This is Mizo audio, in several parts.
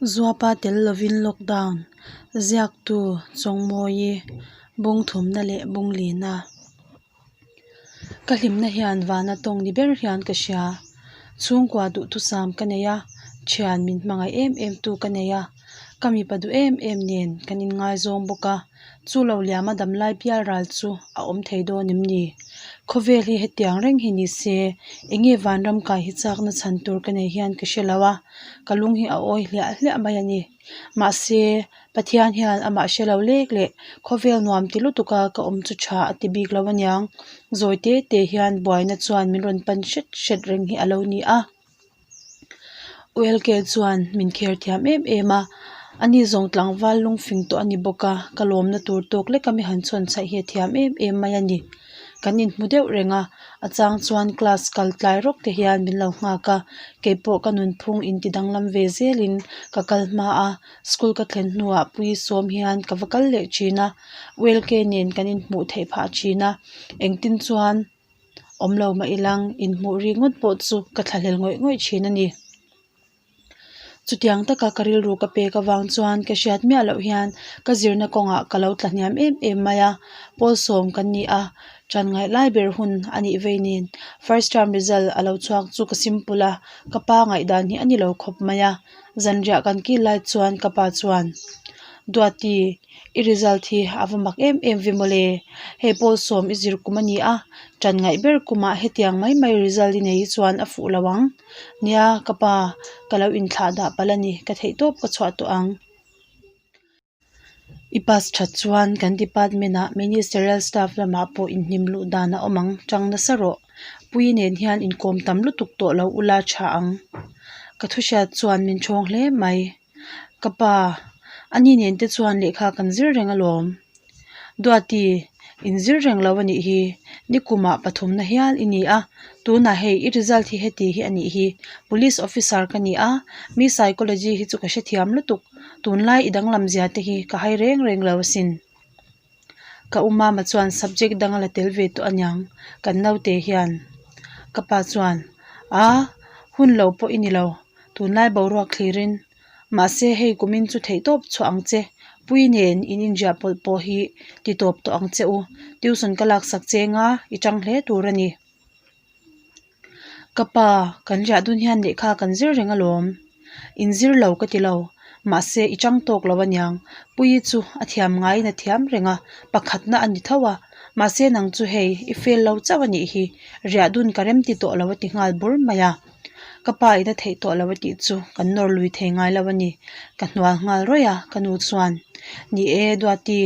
Zuapa tel lovin lockdown, ziaktu Chawngmawii, bung thumna leh bung lina. Ka hlimna hian vana tawng ni ber hian ka hria. Chhungkua duhthusam ka nei a, thian min hmangaih em em tu ka nei a, ka mipa duh em em nen kan inngaizawng bawk a. Chu lo liama damlai bial ral chu a awm thei dawn em ni? Khawvel hi hetiang reng hi ni se, enge vanram kai hi chakna chhan tur ka nei hian ka hre lo a, ka lung hi a awi hliah hliah mai a ni. Mahse, Pathian hian amah hre lo lek leh khawvel nuam ti lutuka ka awm chu tha a ti bik lo aniang, zawi te te hian buaina chuan min rawn pan hret hret reng hi a lo ni a. ULK chuan min kher thiam em em a, ani zawng tlangval lungfing tawh a ni bawk a, ka lawmna tur tawk leka mi han chhawn chhaih hi a thiam em em mai a ni. Kan inhmu deuh reng a, a chang chuan class kal tlai rawk te hian min lo nghak a, keipawh ka nunphung inti danglam ve zelin ka kal hma a, school ka thlen hnuah pui sawm hian ka va kal leh thin a, ULK nen kan inhmuh theih phah thin a, engtin chuan. Awm lo mah ilang inhmuh ri ngawt pawh chu ka thlahlel ngawih ngawih thin a ni. Chutiang taka ka rilru ka pek avang chuan ka hriat miah loh hian ka zirna kawngah ka lo tla hniam em em mai a, pawl sawm kan ni a, ṭan ngaih lai ber hun a nih vei nen first term result a lo chhuak chu ka simple a, ka pa ngaihdan hi a ni lo khawp mai a, zanriah kan kil lai chuan ka pa chuan Duati I result hi a va mak em em ve mawle. Hei pawl sawm i zir kum a ni a, ṭan ngaih ber kumah hetiang mai mai result i nei hi chuan a fuh lo ang. Nia, ka pa, ka lo inthlah dah palh a ni, ka theihtawp ka chhuah tawh ang. I pass ṭhat chuan kan department ah ministerial staff lamah pawh inhnim luh dan a awm ang, ṭang nasa rawh. Pui nen hian inkawm tam lutuk tawh lo ula ṭha ang. Ka thuhriat chuan min ṭhawng hle mai. Ka pa, ani nen te chuan lehkha kan zir reng alawm. Duati, in zir reng lo a nih hi, nikumah pathumna hial i ni a, tunah hei i result hi heti hi a nih hi, police officer ka ni a, mi psychology hi chu ka hrethiam lutuk, tunlai i danglam zia te hi ka hai reng reng lo asin. Ka u mama chuan subject dang a la tel ve tawh aniang kan naute hian ka pa chuan a hun lo pawh i ni lo tunlai boruak thlirin mahse hei kumin chu theih tawp chhuah ang che pui nen in inziah pawlh pawh hi ti tawp tawh ang che u tuition ka laksak che anga i tang hle tur a ni. Ka pa, kan riah dun hian lehkha kan zir reng alawm. In zir lo ka ti lo, mahse i chang tawk lo aniang. Puii chu a thiam ngaiin a thiam reng a, pakhatna a ni tho a. Mahse nang chu hei, i fel lo chauh a nih hi, riah dun ka rem ti tawh lo a ti nghal bur mai a. Ka pa in a theih tawh lo a tih chu kan nawr lui thei ngai lo a ni. Ka hnual nghal rawih a, ka nu chuan, Ni e, Duati,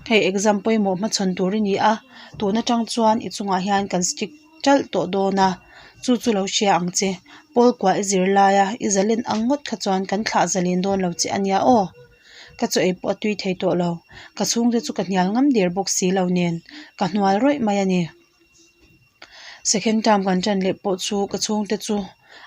hei exam pawimawh hmachhawn tur i ni a, tun atang chuan i chungah hian kan strict ṭalh tawh dawn a, chu chu lo hria ang che. Pawl kuah i zir laia i zalen ang ngawt kha chuan kan thlah zalen dawn lo che a nia aw. Ka chaw ei pawh a tui thei tawh lo, ka chhungte chu ka hnial ngam der bawk si lo nen ka hnual rawih mai a ni. Second term kan ṭan leh pawh chu ka chhungte chu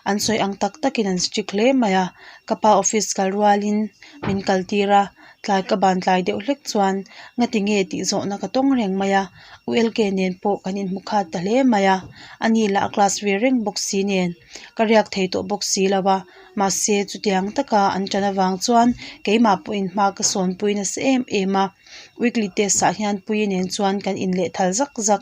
an sawi ang tak takin an strict hle mai a, ka pa office kal rualin min kal tir a, tlai ka ban tlai deuh hlek chuan ngati nge tih zawhna ka tawng reng mai a, ULK nen pawh kan inhmu khat ta hle mai a, ani lah a class ve reng bawk si nen ka riak thei tawh bawk si lo a, mahse chutiang taka an ṭan avang chuan keimah pawhin hma ka sawnpui nasa em em a. Weekly test ah hian Puii nen chuan kan in leh thal zak zak.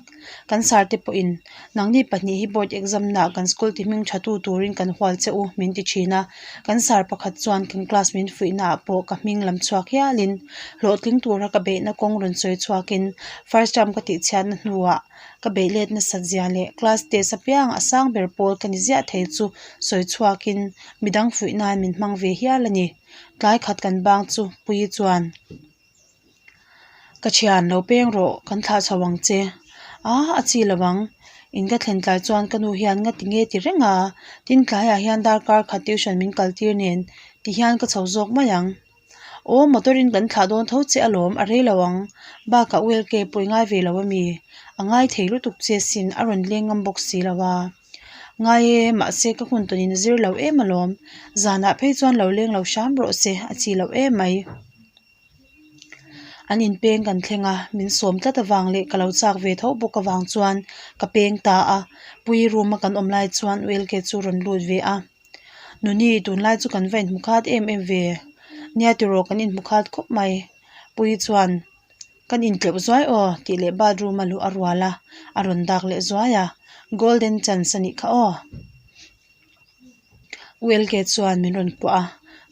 Kan sir te pawhin nangni pahnih hi board exam naah kan school ti hming tha tu turin kan hual che u min ti thin a. Kan sir pakhat chuan kan class min fuih naah pawh ka hming lam chhuak hialin hlawhtling tura ka beihna kawng rawn sawi chhuakin first term ka tih chhiatna hnuah ka beih let nasat zia leh class test apiang a sang ber pawl ka ni ziah thei chu sawi chhuakin midang fuih nan min hmang ve hial a ni. Tlai khat kan bang chu Puii chuan Ka thian lo peng rawh kan thlah chho ang che a a chi lo ang in ka thlen tlai chuan ka nu hian ngati nge ti reng a tin tlaiah hian darkar khat tuition min kal tir nen ti hian ka chho zawk mai ang aw motor in kan thlah dawn tho che alawm a rei lo ang bakah ULK pawh i ngai ve lo ami a ngai thei lutuk che sin a rawn leng ngam bawk si lo a. Ngai e, mahse ka hun tawnin a zir lo em alawm. Zanah phei chuan lo leng lo hram rawh se, a chi loh em mai. An inpeng kan thleng a, min sawm tlat avang leh ka lo chak ve tho bawk avang chuan ka peng ta a. Pui room a kan awm lai chuan ULK chu rawn lut ve a. Nuni, tunlai chu kan va inhmu khat em em ve. Nia tiraw kan inhmu khat khawp mai. Puii chuan, Kan intleuh zuai aw tih leh bathroom a luh a rual a, a rawn dak leh zuai a, Golden chance a nih kha aw. ULK chuan min rawn kuah a,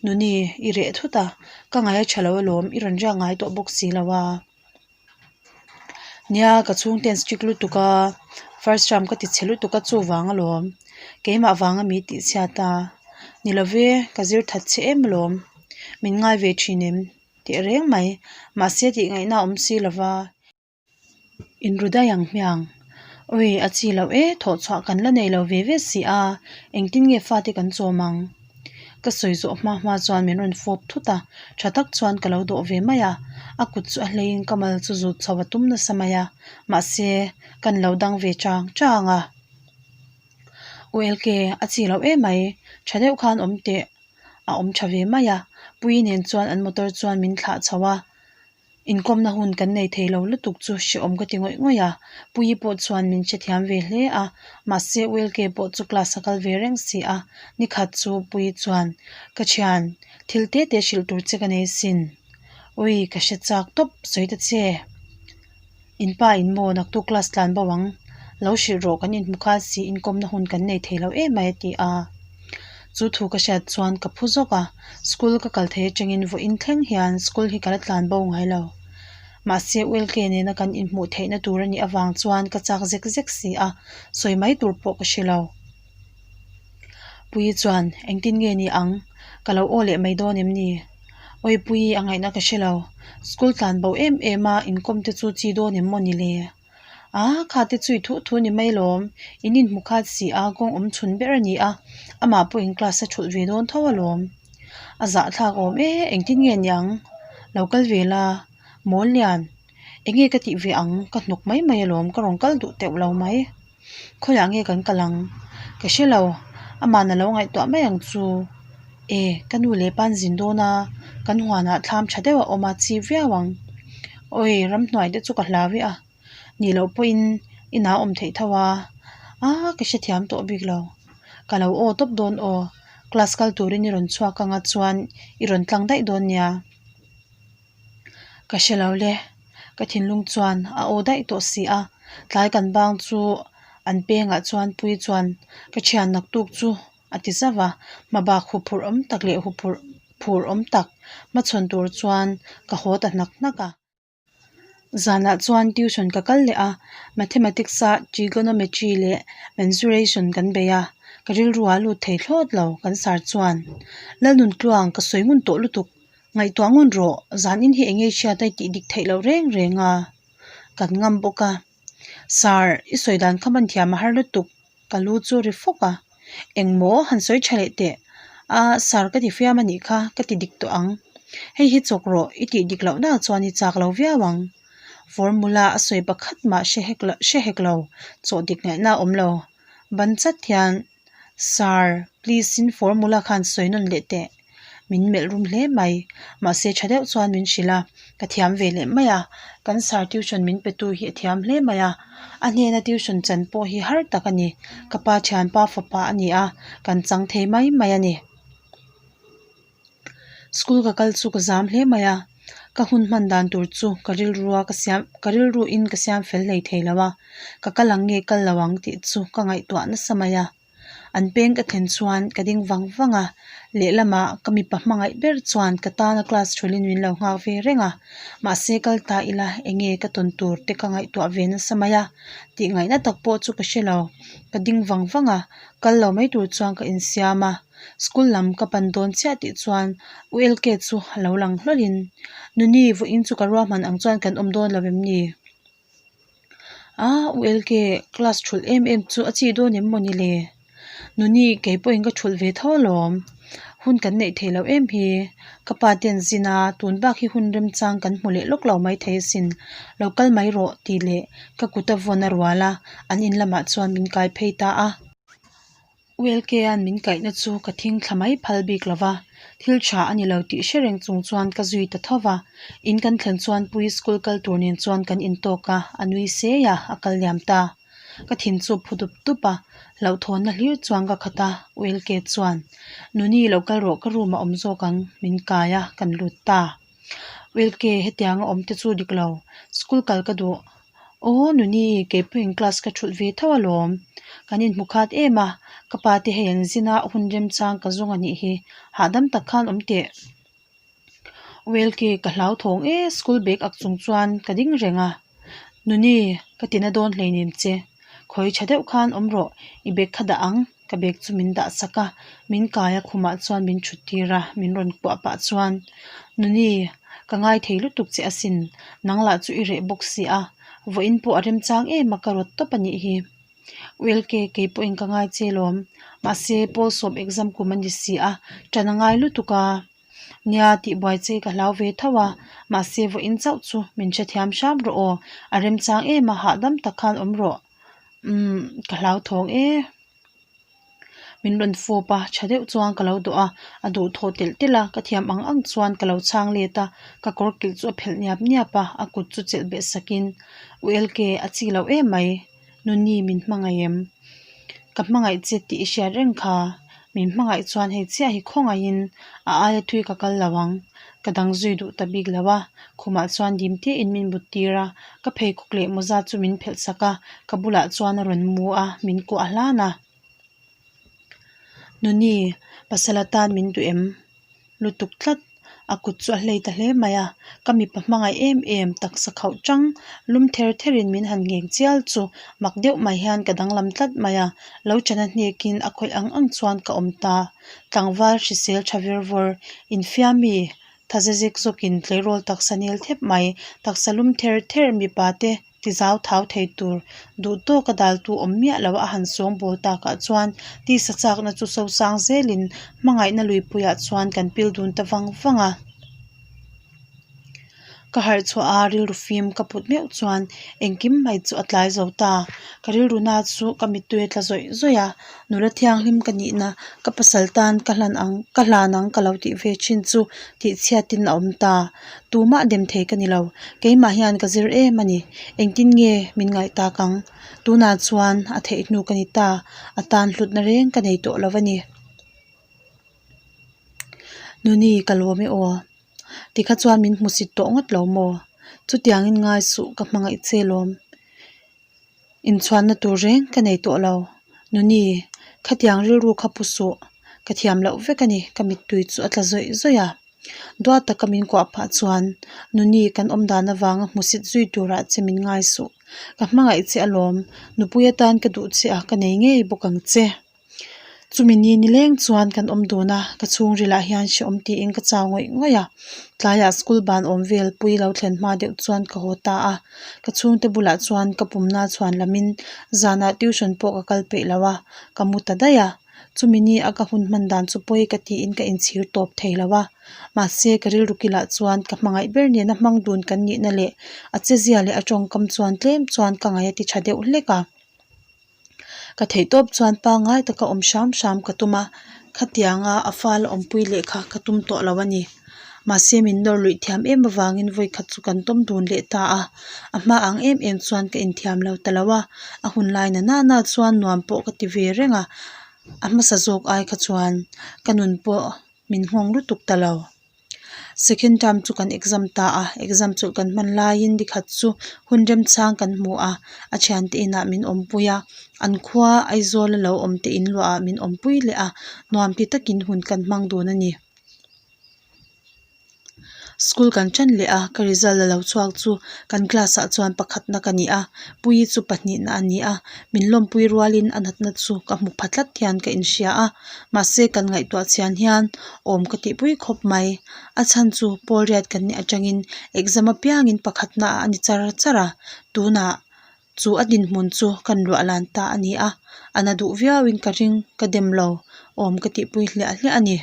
Nuni, i reh thut a, ka ngai a tha lo alawm, i rawn riak ngai tawh bawk si lo a. Nia, ka chhungte an strict lutuk a, first term ka ti chhe lutuk a chuvang alawm, keimah vanga mi tih chhiat a, ni love, ka zir that chhe em alawm, min ngai ve thin em? Tih reng mai, mahse tih ngaihna a awm si lova. Inru daih ang hmiang. Awi, a chi loh e, thawh chhuah kan la nei lo ve ve si a, engtin nge fate kan chawm ang? Ka sawi zawh hma hma chuan min rawn fawp thut a, tha tak chuan ka lo dawh ve mai a, a kut chu a hleiin ka mal chu zut chho a tum nasa mai a, mahse, kan lo dang ve chang chang a. ULK, a chi loh emai, tha deuh khan awm teh, a awm tha ve mai a, Puii nen chuan an motor chuan min thlah chho a. Inkawmna hun kan nei thei lo lutuk chu hrehawm ka ti ngawih ngawih a, Puii pawh chuan min hrethiam ve hle a, mahse ULK pawh chu class a kal ve reng si a, nikhat chu Puii chuan, Ka thian, thil te te hrilh tur che ka nei sin. Ui, ka hre chak tawp, sawi ta che. In pa in maw naktuk class tlan bo ang, lo hrilh rawh kan inhmu kha si inkawmna hun kan nei thei lo em mai a ti a. Chu thu ka hriat chuan ka phu zawk a, school ka kal thei atangin vawiin thleng hian school hi ka la tlan bo ngai lo. Mahse ULK nena kan inhmuh theihna tur a nih avang chuan ka chak zek zek si a, sawi mai tur pawh ka hre lo. Puii chuan, Engtin nge ni ang? Ka lo aw leh mai dawn em ni? Awi Puii a ngaihna ka hre lo. School tlan bo em em a inkawm te chu chi dawn em maw ni le? A, kha te chu i thuh thu ni mai lawm. In inhmu khat si a, kawng awm chhun ber a ni a, amah pawhin class a thulh ve dawn tho alawm. A zahthlak awm e, engtin nge ni ang? Lo kal ve la, mawl lian. Enge ka tih ve ang, ka hnawk mai mai alawm, ka rawn kal duh teuh lo mai. Khawiah nge kan kal ang? Ka hre lo, ama'n a lo ngaihtuah mai ang chu. E, ka nu leh pa'n zin dawn a, kan huanah thlam tha deuh a awm a, chip viau ang. Awi, ramhnuai te chu ka hlau i a, nih loh pawhin inah a awm theih tho a, aa ka hrethiam tawh bik lo. Ka lo aw tawp dawn aw, class kal turin i rawn chhuak ang a chuan i rawn tlang daih dawn nia. Ka hre lo le, ka thinlung chuan a aw daih tawh si a, tlai kan bang chu an pengah chuan Puii chuan ka thian naktuk chu a ti zauh a, hmabak huphurh awm tak leh huphurh phur awm tak hmachhawn tur chuan ka haw ta hnak hnak a. Zanah chuan tuition ka kal leh a, mathematics a trigonometry leh mensuration kan bei a, ka rilru ah lut thei thlawt lo kan sar chuan Lalnuntluang ka sawi ngun tawh lutuk Ngaihtuah ngun rawh, zan in hi eng nge hriat a i tih dik theih loh reng reng a, kan ngam bawk a. Sir, i sawi dan kha man thiam a har lutuk, ka lu chu ri fawk a. Engmaw, han sawi tha leh teh. A, sir ka ti fiam a nih kha, ka ti dik tawh ang. Hei hi chawk rawh, i tih dik loh nak chuan i chak lo viau ang. Formula a sawi pakhat mah hre hek lo, hre hek lo, chawh dik ngaihna a awm lo. Ban chat hian. Sir, please in formula khan sawi nawn leh teh. Min melh rum hle mai. Mahse tha deuh chuan min hrilh a, ka thiam ve leh mai a. Kan sir tuition min pe tu hi a thiam hle mai a. A hnena tuition chan pawh hi har tak a ni. Ka pa thianpa fapa a ni a, kan chang thei mai mai a ni. School ka kal chu ka zam hle mai a, ka hun hman dan tur chu ka rilrua ka siam ka rilru in ka siam fel hlei thei lo a, ka kal ang nge kal lo ang tih chu ka ngaihtuah nasa mai a. An peng ka thlen chuan ka ding vang vang a, lehlamah ka mipa hmangaih ber chuan ka tana class thulin min lo nghak ve reng a, mahse kal ta ila enge ka tawn tur te ka ngaihtuah ve nasa mai a, tih ngaihna tak pawh chu ka hre lo, ka ding vang vang a, kal lo mai tur chuan ka insiam a. School lam ka pan dawn chiah tih chuan U LK chu a lo lang hlawlhin, Nuni, vawiin chu ka ruahman ang chuan kan awm dawn lo em ni? A, U LK, class thulh em em chu a chih dawn em maw ni le? Nuni, kei pawhin ka thulh ve tho alawm. Hun kan neih theih loh em hi. Ka pa te an zin a, tun bak hi hun remchang kan hmu leh lawk lo maithei asin. Lo kal mai rawh tih leh ka kut a vawn a rual a, an in lamah chuan min kai phei ta a. ULK-a'n min kaihna chu ka thing thla mai phal bik lo va, thil tha a ni lo tih hre reng chung chuan ka zui ta tho va. In kan thlen chuan Puii school kal tur nen chuan kan intawk a, a nui sei a, a kal liam ta. Ka thin chu phu dup dup a, Hlauhthawnna hlir chuan ka khat a, Uelke chuan, Nuni lo kal rawh ka room ah awm zawk ang, min kai a, kan lut ta. Uelke hetianga awm te chu dik lo, school kal ka duh. Aw Nuni, keipawhin class ka thulh ve tho alawm. Kan inhmu khat em a, ka pa te hei an zin a, hun remchang ka zawng a nih hi, hahdam tak khan awm teh. Welke ka hlauthawng e school bag ak chung chuan ka ding reng a Nuni ka tina dawn hleinem che khawi tha deuh khan awm rawh i bag kha dah ang ka bag chu min dah sak a min kai a khumah chuan min thut tir a min rawn kuah pah chuan Nuni ka ngai thei lutuk che asin nang lah chu i reh bawk si a vawiin pawh a remchang em a ka rawt tawp a nih hi. Uelke kei pawhin ka ngai che lawm mahse pawl sawm exam kum a ni si a ṭan a ngai lutuk a. Nia tihbuai che ka hlau ve tho a, mahse vawiin chauh chu min hrethiam hram rawh aw, a remchang em a hahdam tak khan awm rawh. Umm ka hlauthawng e. Min rawn fawp a, tha deuh chuan ka lo dawh a, a duhthawh telh telh a, ka thiam ang ang chuan ka lo chhang let a, ka kawr kilh chu a phelh niap niap a, a kut chu chelh beh sakin U LK a chi loh em mai. Nuni min hmangaih em? Ka hmangaih che tih i hriat reng kha. Min hmangaih chuan hei chiah hi khawngaihin a aia thui ka kal lo ang. Ka dang zui duh ta bik lo a, khumah chuan dim tein min but tir a, ka pheikhawk leh mawza chu min phelh sak a, ka bulah chuan a rawn mu a, min kuah hlan a. Nuni, pasal atan min duh em? Lutuk tlat, a kut chu a hlei ta hle mai a, ka mipa hmangaih em em taksa khauh chang lum ther therin min han ngheng chial chu mak deuh mai hian ka danglam tlat mai a, lo chana hnekin a khawih ang ang chuan ka awm ta. Tlangval hrisel tha vir vawr, infiami thaze zek zawkin tleirawl taksa nel thep mai, taksa lum ther ther mipa te Ti zau thau thei tur duh tawka daltu awm miah lo a han sawng bawl takah chuan tisa chakna chu sosang zelin hmangaihna luipuiah chuan kan pil dun ta vang vang a. Ka harh chhuah a rilru fim ka put meuh chuan engkim mai chu a tlai zo ta. Ka rilru na chu ka mittui a tla zawih zawih a, nula thianghlim ka nihna ka pasal tan ka hlan ang ka hlan ang ka lo tih ve thin chu tihchhiatin a awm ta. Tumah dem thei ka ni lo, keimah hian ka zir em a ni. Engtin nge min ngaih tak ang? Tunah chuan a theih hnu ka ni ta, a tan hlutna reng ka nei tawh lo a ni. Nuni ka lawm e aw. Tikha chuan min hmusit tawh ngawt lo maw? Chutiangin ngai suh ka hmangaih che lawm. Inchhuanna tur reng ka nei tawh lo. Nuni, khatiang rilru kha pu suh. Ka thiam loh vek a ni, ka mittui chu a tla zawih zawih a. Duat taka min kuah phah chuan, Nuni, kan awm dan avanga hmusit zui turah che min ngai suh. Ka hmangaih che alawm, nupui atan ka duh che a, ka nei ngei bawk ang che. Chumi ni nileng chuan kan awm dun a, ka chhungrilah hian hrehawm tiin ka chau ngawih ngawih a. Tlaiah school ban awm vel pui lo thlen hma deuh chuan ka haw ta a, ka chhungte bulah chuan ka pumna chhuan lamin zanah tuition pawh ka kal peih lo a, ka mu ta daih a. Chumi ni a ka hun hman dan chu pawi ka tiin ka inchhir tawp thei lo a, mahse ka rilru kilah chuan ka hmangaih ber nena hmang dun kan nihna leh a chezia leh a tawngkam chuan tlem chuan ka ngaih a ti tha deuh hlek a. Ka theih tawp chuan pangngai taka awm hram hram ka tum a, khatianga a fal a awmpui leh kha ka tum tawh lo a ni. Mahse min nawr luih thiam em avangin vawikhat chu kan tawm dun leh ta a, a hma ang em em chuan ka inthiam lo ta lo a, a hun lai na nana chuan nuam pawh ka ti ve reng a, a hmasa zawk ai kha chuan ka nun pawh min nghawng lutuk ta lo. Second term chu kan exam ta a, exam chawlh kan hman laiin nikhat chu hun remchang kan hmu a, a thiante inah min awmpui a, an khua Aizawl a lo awm te in luahah min awmpui leh a, nuam ti takin hun kan hmang dun a ni. School kan ṭan leh a, ka result a lo chhuak chu kan class ah chuan pakhatna ka ni a, Puii chu pahnihna a ni a, min lawmpui rualin a natna chu ka hmu pha tlat hian ka inhria a, mahse kan ngaihtuah chhian hian awm ka tihpui khawp mai. A chhan chu pawl riat kan nih atangin exam apiangin pakhatna a ni char char a, tunah chu a dinhmun chu kan luah lan ta a ni a, a na duh viauin ka ring ka dem lo, awm ka tihpui hliah hliah a ni.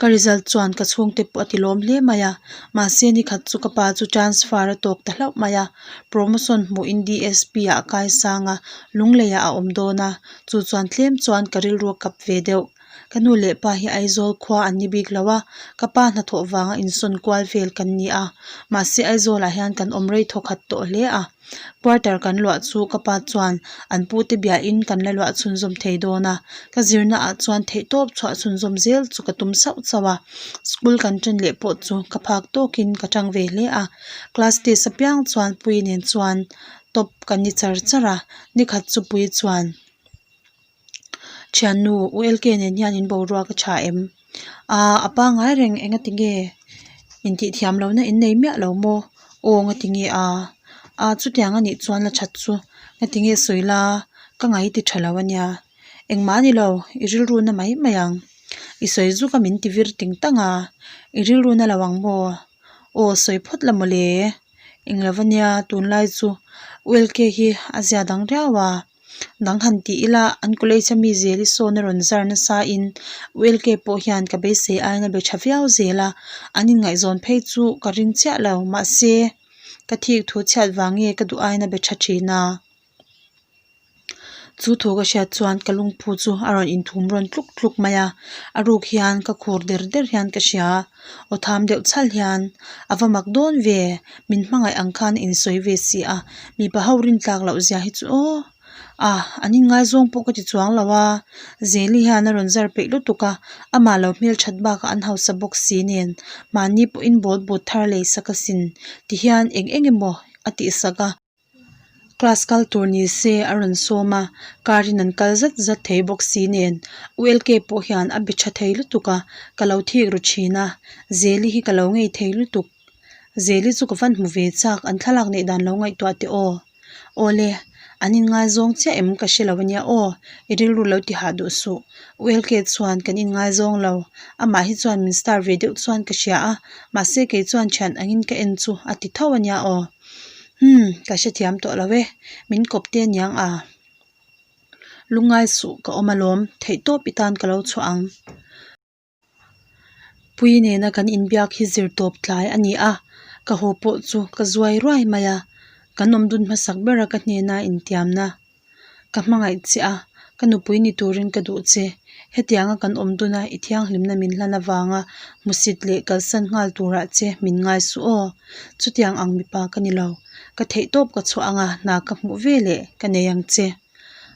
Ka result chuan ka chhungte pawh a ti lawm hle mai a, mahse nikhat chu ka pa chu transfer a tawk ta hlauh mai a, promotion hmuhin DSP ah a kai sang a, Lungleiah a awm dawn a, chu chuan tlem chuan ka rilru a kap ve deuh. Ka nu leh pa hi Aizawl khua an ni bik lo a, ka pa hnathawh vanga insawn kual vel kan ni a, mahse Aizawlah hian kan awm rei thawkhat tawh hle a. Quarter kan luah chu ka pa chuan an pute biahin kan la luah chhunzawm thei dawn a, ka zirna ah chuan theihtawp chhuah chhunzawm zel chu ka tum sauh sauh a, school kan ṭan leh pawh chu ka phak tawkin ka ṭang ve hle a, class test apiang chuan Puii nen chuan top kan ni char char a, nikhat chu Puii chuan. Thiannu U LK nen hian in boruak a tha em? Aaa a pangai reng enga tinge intih thiam lohna in nei miah lo maw? Aw nga tinge a? Aa chutiang a nih chuan la that chu nga tinge sawi la ka ngai ti tha lo a nia. Engmah a ni lo i rilru na mai mai ang. I sawi zuk a min ti vir ting tang a i rilru na lo ang maw? Aw sawi phawt la mawle. Englo a nia tunlai chu U LK hi a zia dang riau a. Dang han tih ila an college a mi zel i sawn a rawn zar nasa in ULK pawh hian ka beisei aiin a be tha viau zel a, an inngaihzawn phei chu ka ring chiah lo mahse ka thik thu chhiat vang nge ka duh aiin a be tha thin a. Chu thu ka hriat chuan ka lungphu chu a rawn inthum rawn tluk tluk mai a, a ruk hian ka khur der der hian ka hria. Aw tham deuh chhal hian a va mak dawn ve, min hmangaih ang khan a insawi ve si a, mipa ho rin tlak loh zia hi chu aw. Ah, an inngaizawng pawh ka ti chuang lo a, Zeli hian a rawn zar peih lutuk a, amah lo hmel that bakah an hausa bawk si nen mahni pawhin ball but thar lei sak asin tihian eng eng emaw a tihsak a. Class kal tur ni se a rawn sawm a, car in an kal zat zat thei bawk si nen ULK pawh hian a be tha thei lutuk a, ka lo thik ru thin a, Zeli hi ka lo ngei thei lutuk. Zeli chu ka van hmu ve chak an thlalak neih dan lo ngaihtuah teh aw. Awle, an inngaizawng chiah em ka hre lo ania aw, i rilru lo ti hah duh suh. ULK chuan kan inngaizawng lo, amah hi chuan min star ve deuh chuan ka hria a, mahse kei chuan thian angin ka en chu a ti tho ania aw. Umm, ka hrethiam tawh lo e, min kawp te aniang a. Lungngai suh ka awm alawm, theihtawp i tan ka lo chhuah ang. Pui nena kan inbiak hi zir tawp tlai a ni a, ka haw pawh chu ka zuai ruai mai a, kan awm dun hmasak bera ka hnena intiamna. Ka hmangaih che a, ka nupui ni turin ka duh che. Hetianga kan awm duna i thianghlimna min hlan avanga hmusit leh kalsan nghal turah che min ngai suh aw. Chutiang ang mipa ka ni lo. Ka theihtawp ka chhuah anga hna ka hmuh ve leh ka nei ang che.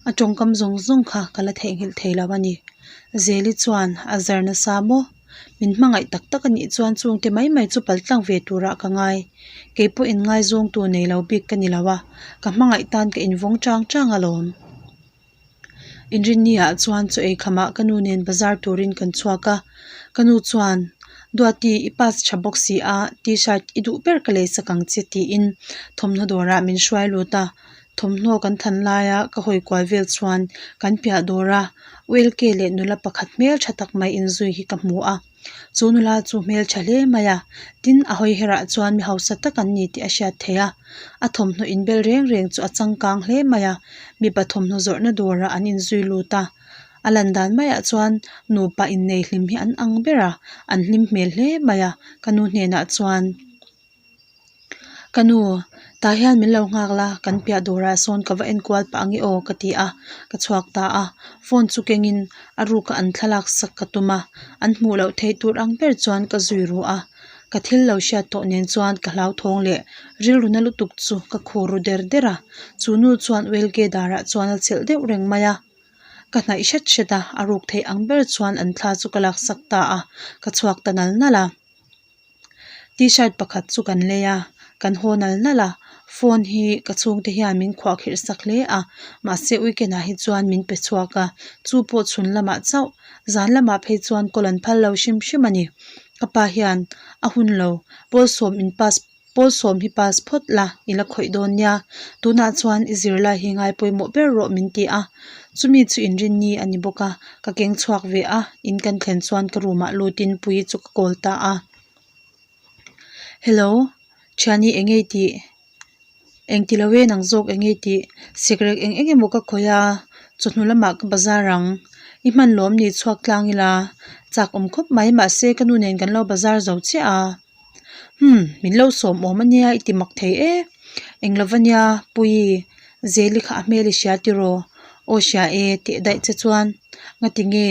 A tawngkam zawng zawng kha ka la theihnghilh thei lo a ni. Zeli chuan a zar nasa maw? Min hmangaih tak tak a nih chuan chungte mai mai chu paltlang ve turah ka ngai. Kei pawh inngaizawngtu nei lo bik ka ni lo a, ka hmangaih tan ka invawng chang chang alawm. Inrinni ah chuan chaw ei khamah ka nu nen bazar turin kan chhuak a, ka nu chuan, Duati, i pass tha bawk si a, t-shirt i duh ber ka lei sak ang che tiin thawmhnaw dawrah min hruai lut a. Thawmhnaw kan than laia ka hawi kual vel chuan kan piah dawr a, ULK leh nula pakhat hmeltha tak mai inzui hi ka hmu a. Chu nula chu hmeltha hle mai a, tin a hawi herah chuan mi hausa tak an ni tih a hriat theih a. A thawmhnaw inbel reng reng chu a changkang hle mai a, mipa thawmhnaw zawrhna dawrah an inzui lut a. A lan dan maiah chuan nupa innei hlim hi an ang ber a, an hlim hmel hle mai a, ka nu hnenah chuan. Ka nu, tah hian min lo nghak la, kan piah dawrah sawn ka va enkual pah ange aw ka ti a, ka chhuak ta a. Phone chu kengin a ruka an thlalak sak ka tum a, an hmuh loh theih tur ang ber chuan ka zui ru a. Ka thil lo hriat tawh nen chuan ka hlauthawng leh rilru na lutuk chu ka khur ru der der a. Chu nu chuan ULK darah chuan a chelh deuh reng mai a. Ka hnaih hret hret a, a ruk theih ang ber chuan an thla chu ka laksak ta a, ka chhuak ta nal nal a. T-shirt pakhat chu kan lei a, kan haw nal nal a, phone hi ka chhungte hian min khuahkhirh sak hle a, mahse weekend ah hi chuan min pe chhuak a, chu pawh chhun lamah chauh, zan lamah phei chuan kawl an phal lo hrim hrim a ni. Ka pa hian a hun lo, pawl sawm in pass pawl sawm hi pass phawt la i la khawih dawn nia, tunah chuan i zirlai hi ngai pawimawh ber rawh min ti a, chumi chu inrinni a ni bawk a, ka keng chhuak ve a, in kan thlen chuan ka room ah lutin Puii chu ka call ta a. Hello, thiani eng nge i tih? Eng ti lo e nang zawk eng nge i tih? Sikrek eng eng emaw ka khawih a, chawhnu lamah ka bazar ang. I hman lawm ni chhuak tlang ila, chak awm khawp mai mahse ka nu nen kan lo bazar zo chiah a. Umm, min lo sawm awm ania i ti mak thei e. Eng lova nia Puii, Zeli kha a hmel i hria tiraw? Aw hria e teh daih che chuan ngati nge?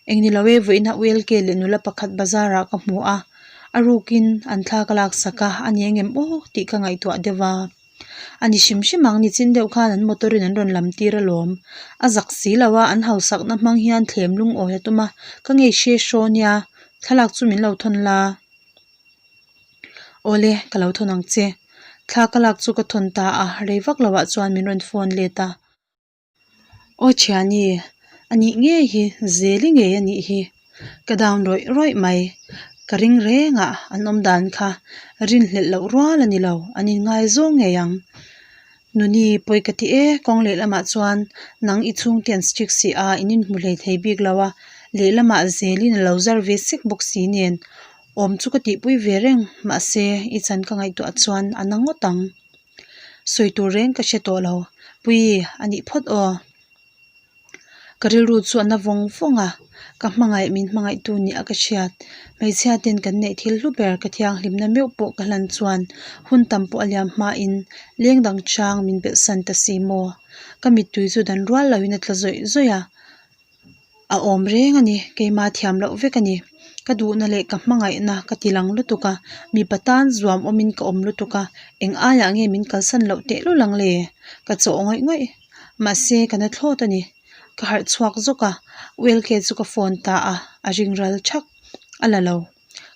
Eng ni lo e, vawiina ULK leh nula pakhat bazar ah ka hmu a, a rukin an thla ka laksak a, a ni engem aw tih ka ngaihtuah deuh a. A ni hrim hrim ang, nichin deuh khan an motor in an rawn lam tir alawm. A zak si lo a, an hausakna hmang hian thlem lungawi a tum a, ka ngei hre hraw nia, thlalak chu min lo thawn la. Awle, ka lo thawn ang che. Thla ka lak chu ka thawn ta a, rei vak lo ah chuan min rawn phone let a. Aw thiani, a nih ngei hi, zeli ngei a nih hi. Ka down rawih rawih mai. Ka ring reng a, an awm dan kha rinhlelh loh rual a ni lo, an inngaizawng ngei ang. Nuni, pawi ka ti e, kawng lehlamah chuan nang i chhungte an strict si a, in inhmu hlei thei bik lo a, lehlamah zelin a lo zar ve sek bawk si nen awm chu ka tihpui ve reng, mahse i chan ka ngaihtuah chuan a na ngawt ang. Sawi tur reng ka hre tawh lo, Puii a nih phawt aw. Ka rilru chu a na vawng vawng a, ka hmangaih min hmangaihtu nia ka hriat. Hmeichhia ten kan neih thil hlu ber ka thianghlimna meuh pawh ka hlan chuan hun tam pawh a liam hmain leng dang chang min belh san ta si maw? Ka mittui chu dan rual loin a tla zawih zawih a, a awm reng a ni, keimah thiam loh vek a ni. Ka duhna leh ka hmangaihna ka ti lang lutuk a, mipa tan zuam awmin ka awm lutuk a, eng aiah nge min kalsan loh tehlul ang le? Ka chawh ngawih ngawih. Mahse ka na thlawt a ni. Ka harh chhuak zawk a, ULK chu ka phone ta a, a ring ral thak. A la lo.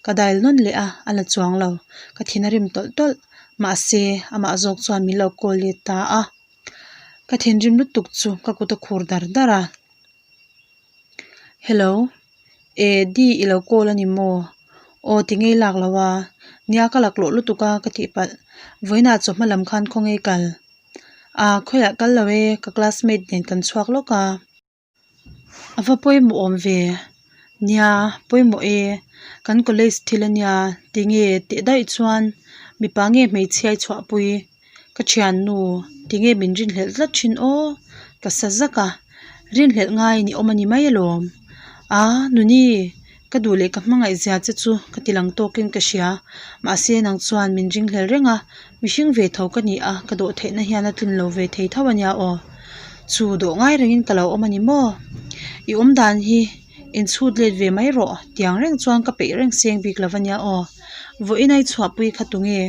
Ka dial nawn leh a, a la chuang lo. Ka thin a rim tawlh tawlh. Mahse amah zawk chuan min lo call let ta a. Ka thinrim lutuk chu ka kut a khur dar dar a. Hello, e Di i lo call a ni maw? Aw ti ngei lak lo a, nia ka laklawh lutuk a ka tih palh. Vawiinah chawhma lam khan khawnge kal? Ah khawiah kal lo e, ka classmate nen kan chhuak lawk a. A va pawimawh awm ve? Nia, pawimawh e, kan college thil a nia, tinge teh daih chuan mipa nge hmeichhia i chhuahpui? Ka thiannu, tinge min rinhlelh tlat thin aw? Ka sa zak a, rinhlelh ngai ni awm a ni mai alawm. A, Nuni, ka duh leh ka hmangaih zia che chu ka ti lang tawkin ka hria. Mahse, nang chuan min ringhlel reng a, mihring ve tho ka ni a, ka dawh theihna hian a tlin lo ve thei tho a nia aw. Chu dawh ngai rengin ka lo awm a ni maw? I awm dan hi inchhut let ve mai rawh, tiang reng chuan ka peih reng seng bik lo a nia aw. Vawiin a i chhuahpui kha tunge?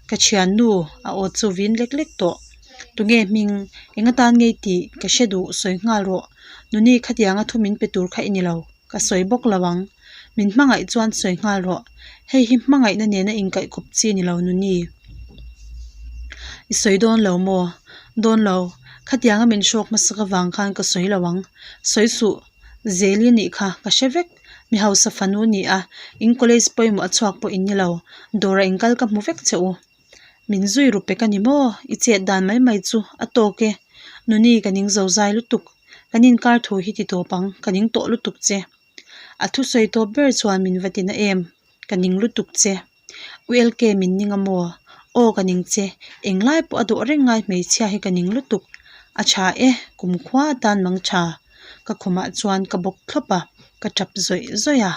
Ka thiannu a aw chu vin lek lek tawh. Tunge hming? Eng atan ngei tih ka hre duh sawi nghal rawh. Nuni khatianga thu min pe tur kha i ni lo, ka sawi bawk lo ang. Min hmangaih chuan sawi nghal rawh. Hei hi hmangaihna nena inkaih kawp chi ni lo Nuni. I sawi dawn lo maw? Dawn lo. Khatianga min hrawk hmasak avang khan ka sawi lo ang. Sawi suh. Zeli nih kha ka hre vek. Mi hausa fanu ni a, in college pawimawh a chhuak pawh in ni lo. Dawrah in kal ka hmu vek che u. Min zui ru pek a ni maw? I chet dan mai mai chu a tawk e. Nuni ka ning zo zai lutuk. Kan inkar thu hi ti tawp ang, ka ning tawh lutuk che. A thusawi tawp ber chuan min va tina em? Ka ning lutuk che. ULK min ning a maw? Aw ka ning che, englai pawh a dawh reng ngai hmeichhia hi ka ning lutuk. A tha e, kumkhua atan mang tha. Ka khumah chuan ka bawk thlawp a, ka tap zawih zawih a.